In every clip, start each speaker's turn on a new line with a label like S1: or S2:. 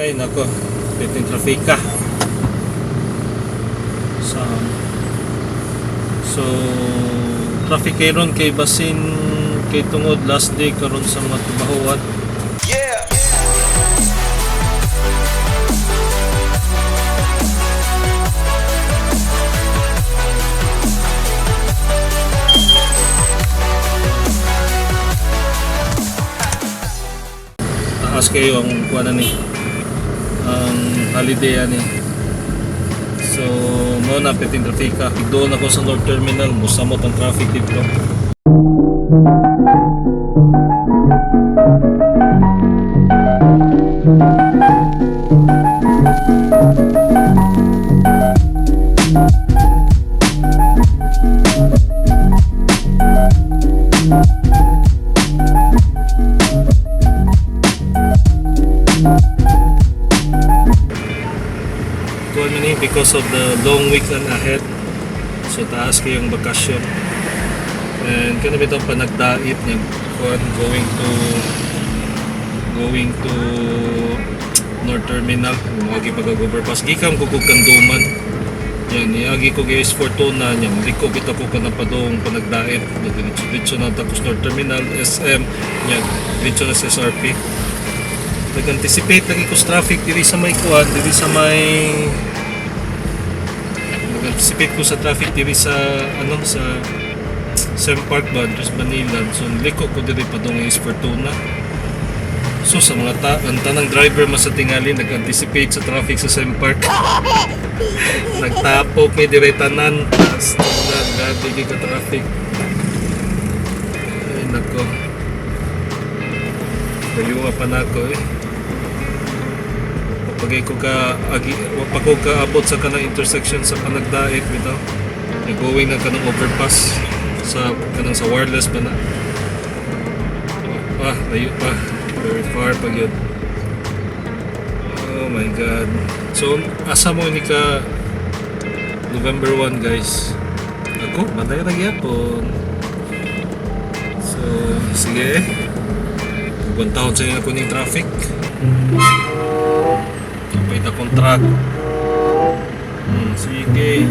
S1: Ay nako, piting trafika. Sa So traffic kay ron kay basin kay tungod last day karon sa mga trabahoan. Taas kayo ang kuan ni, ang holiday ani. So mo na piting trafika. Doon ako sa North Terminal, musamot ang traffic dito. Kuan man ni because of the long weekend ahead. So taas kayong bakasyon. And kani bitong panagdait niya kuan going to North Terminal, moagi pag overpass gikan ko kog Kanduman. Yan, niagi ko guys Fortuna niya, liko kita ko kanang padung panagdait. Diretso diretso na tapos North Terminal, SM, niya diretso na sa SRP. Nag-anticipate lagi ko sa traffic diri sa may kuan, diri sa may, nag-anticipate ko sa traffic diri sa ano, sa Sem Park ba, Andres Manila. So liko ko diri padung is Fortuna. So sa mga ta ang tanang driver mas sa tingali nag-anticipate sa traffic sa Sem Park. Nagtapok may dire tanan. Tas tanan, grabe gyud ka traffic. Ay nako. Kayo nga pa nako eh. Pagay ko ka agi wa pa ko kaabot sa kanang intersection sa panagdait bitaw. Going na kanang overpass sa kanang sa wireless ba na. Pa, layo pa. Very far pag yun. Oh my God. So, asa mo ni ka November 1, guys? Ako, banday ra gyapon. So, sige. Buwan taon sa ako ning traffic. Kapay na contract. Sige.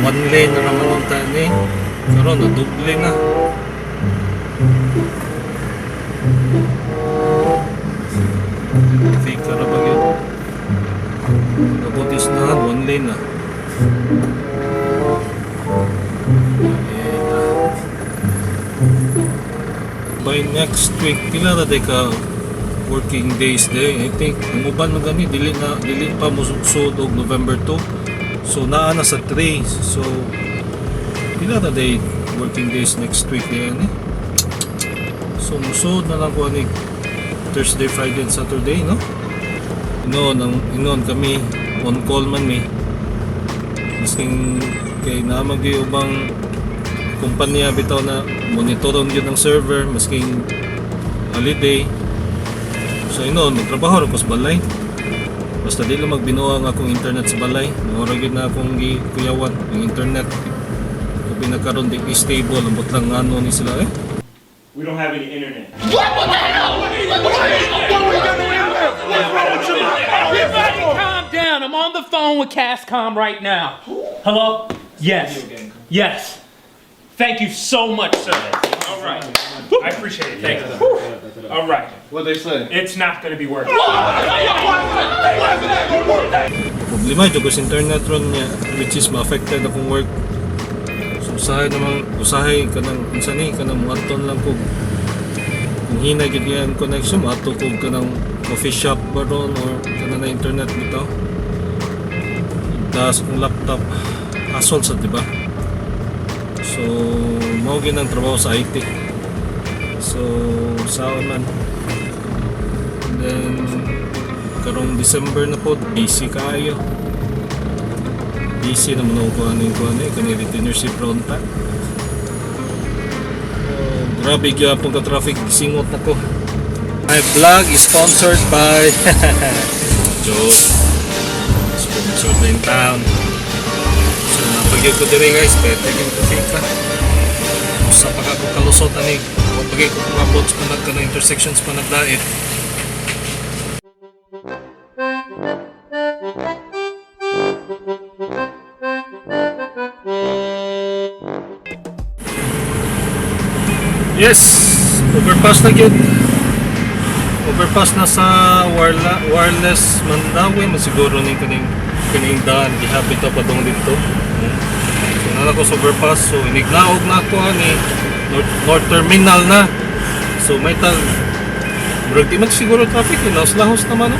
S1: One lane na naman ang tani. Karon na doble na. Traffic ka ra ba yun? Pag-abutis na, one lane na. Eta. By next week, pila na day ka working days day? I think, ang uban man gani, dili na, dili pa musugsud og November 2. So, naa na sa 3. So, pila na day working days next week day ani? So, musod na lang ko ani Thursday, Friday, and Saturday, no? Inoon, ang, inoon kami, on call man mi. Masking kay naamang gyud ubang kumpanya bitaw na monitoron gyud ang server masking holiday. So inoon, magtrabaho ra ko sa balay. Basta di lang magbinuang akong internet sa balay. Mao ra gyud na akong gikuyawan ang internet. Kung pinakaron di stable, ambot lang ngano ni sila eh.
S2: We don't have any internet.
S3: Everybody calm down. I'm on the phone with Castcom right now. Hello? Yes. Yes. Thank you so much, sir. All right. I appreciate it. Thank you. All right.
S4: What they say?
S2: It's not going to be working.
S1: Problema jud ko sa internet ron niya, which is ma-affected akong work. So usahay namang usahay kanang unsa ni kanang muadton lang ko kung hina gyud niya ang connection, moadto ko kanang coffee shop ba ron or kanang na internet bitaw. Tas kung laptop hasol sa, di ba? So mao gyud ang trabaho sa IT. So saon man. And then karong December na po, busy kaayo. Busy naman ako ano yung ano eh, kani retainership round ta. Oh, grabe gyapon ka traffic, singot na ko. My vlog is sponsored by joke. Sponsored na in town. So napagyo ko dire guys, pwede yung traffic ka. Usa pa ka ko kalusot ani, pagay ko kabot sa panag kanang intersections panagdait. Yes, overpass na gyud. Overpass na sa wireless Mandaue man siguro ning kaning daan gihapit pa padung didto. So naa ko sa overpass, so inignaog na ako ani North Terminal na. So may tag murag di man siguro traffic eh, lahos-lahos naman, no?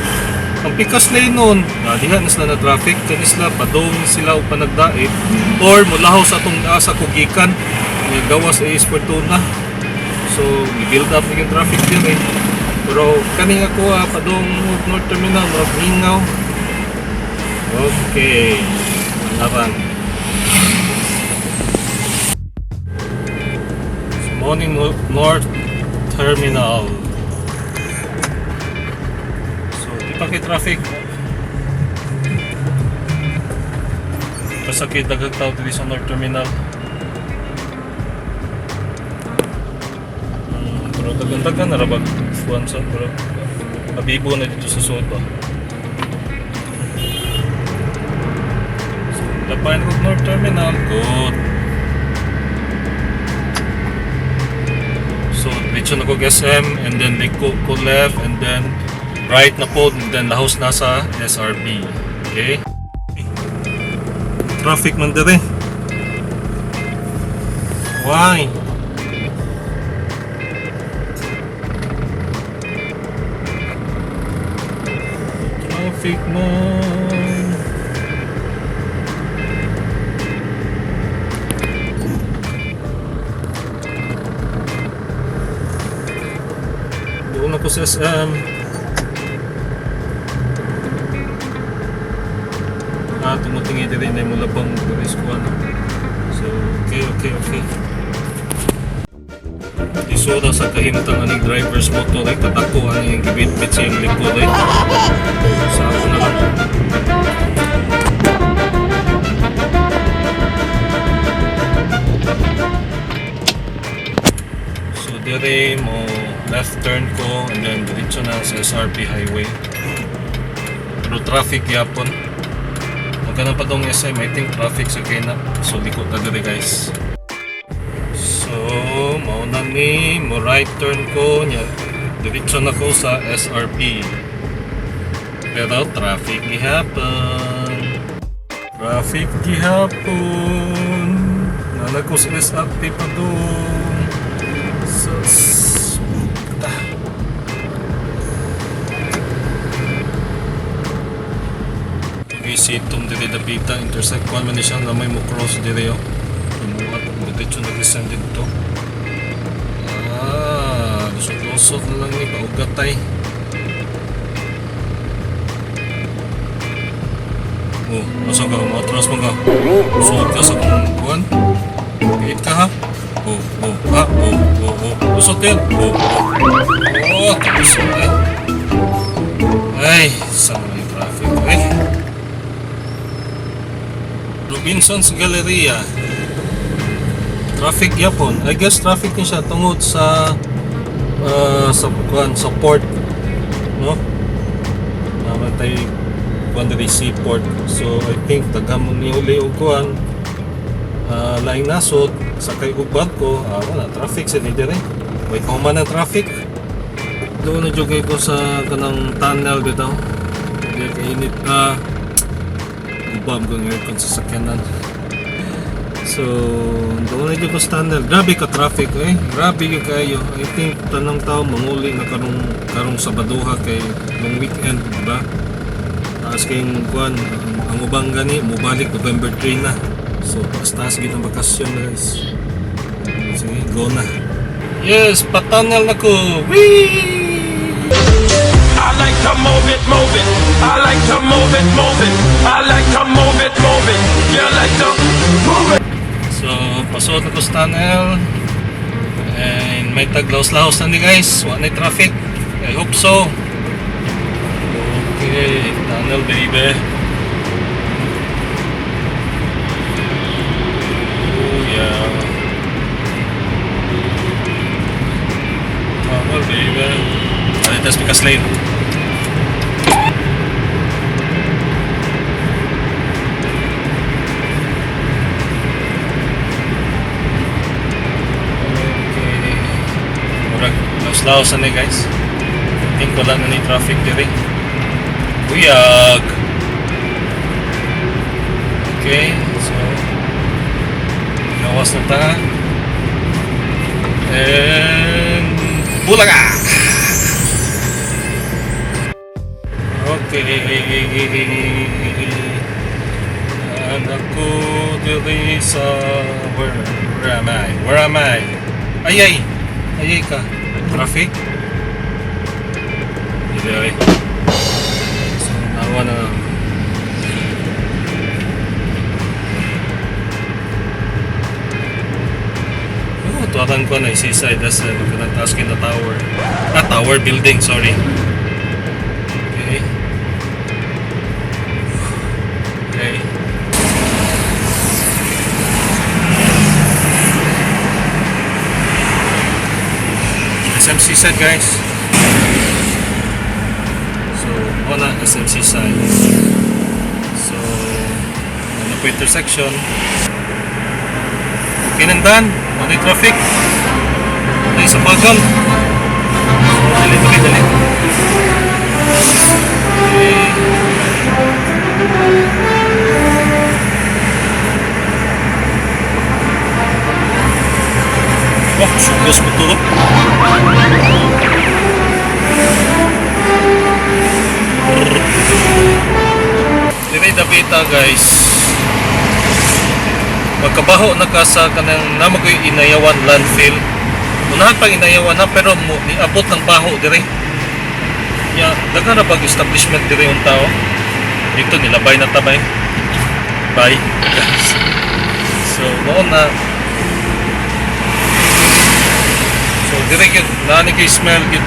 S1: Ang pikas lane noon, na diha na sila na traffic, kani sila padung sila o panagdait or mulahos atong asa kugikan nga gawas AS Fortuna. So, i-build up yung traffic din eh. Pero kaning ako padung North Terminal, murag hingaw. Okay. Laban. So, morning North Terminal. So, di pa kay traffic. Basta kay daghang tao diri sa North Terminal. Pero daghan-daghan na ra bag kuan sa pero mabibo na dito sa sud ba. So, labayan ko North Terminal. Good. So, diretso na ko SM and then liko ko left and then right na po and then lahos na sa SRP. Okay? Traffic man dire. Why? Traffic man. Doon ako sa SM. Ah, tumutingi diri na mo labang diri sa kuan. So, okay. Isura sa kahimtang aning driver's motor ay katako ani ang gibitbit sa iyang likod ay. Sa ako na lang. So dire mo left turn ko and then diretso na sa SRP highway. Pero traffic yapon. Magkana pa tong SM, I think traffic sa kay na. So liko ta dire, guys. So mao na ni mo right turn ko nya. Diretso na ko sa SRP. Pero traffic gihapon. Traffic gihapon. Naa na ko sa SRP pa dong. Sus. Ah. Okay, si itong dire dapita intersect kuan man ni siya na may mo cross dire oh. Tumuat diretso na gisang dito. Ah, lusot-lusot na lang ni paugatay. Oh, asa ka? Matras mo ka. Lusot ka sa kong kuan. Piit ka ha? Oh, ha? Oh. Lusot yan. Oh. Oh, tapos na eh. Ay, sama na yung traffic. Ay. Robinson's Galleria. Traffic yapon. I guess traffic ni siya tungod sa kuan, sa port, no? Naman tayo kuan diri, seaport. So I think daghan mo ni uli og kuan laing nasod sakay og barko, wala traffic sa diri. Way kahuman ng traffic. Doon na jud ko sa kanang tunnel bitaw. Di kainit ah. Ubam ko ng aircon sa sakyanan. So, doon na jud ko sa tunnel. Grabe ka traffic eh. Grabe gyud kayo. I think tanang tao manguli na karong Sabadoha kay long weekend, di ba? Taas kayong kuan, ang ubang gani mobalik November 3 na. So, taas-taas gid ang bakasyon, guys. Sige, go na. Yes, pa-tunnel na ko. Whee!
S4: I like to move it, move it. I like to move it, move it. I like to move it, move it. You like to move it.
S1: So, pasod na ko sa tunnel. And may taglaos-laos na ni guys. Wa na traffic. I hope so. Okay, tunnel, baby. Oh yeah. Tunnel, baby. Ano tas pikas lane. Okay. Laos-laos na ni, guys. I think wala na ni traffic diri. Buyag! Okay, so gawas na ta. And bulaga! Okay. Anak ko diri sa where am I? Where am I? Ay ay! Ay ay ka. Traffic? Dili ay. So nawa na. Oh, tuwakan ko na seaside as kanang taas kay na tower. Ah, tower building, sorry. Okay. Okay. SM Seaside, guys. So, wala SM Seaside. So, ano po intersection. Okay nang dan. Ano yung traffic? Ano yung sa bagal? So, dali, dali, dali. Okay. Wah, sugas betul. Dire dapita, guys. Magkabaho na ka sa kanang namagoy Inayawan landfill. Unahan pang Inayawan na pero mo niabot ng baho dire. Ya, daghan na bag establishment dire yung tao. Dito nilabay na tabay. Bye, guys. So, mao na. So, dire gyud naa ni kay smell gyud.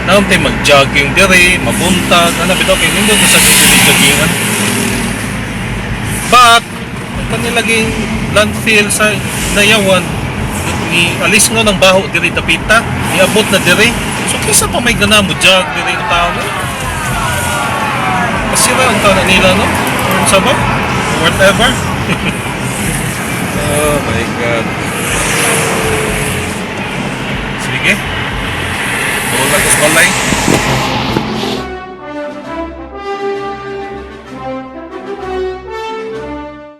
S1: Naon tay mag-jogging dire, mabuntag, ana bitaw kay nindot sa diri joggingan. But ang kanilaging landfill sa Inayawan ni alis nga ng baho diri dapita, niabot na dire. So kaysa pa may gana mo jog diri ang tao, no? Kasira ang tao na nila, no? Sa ba? Whatever. Oh my God. Sige. Wala ko sa balay.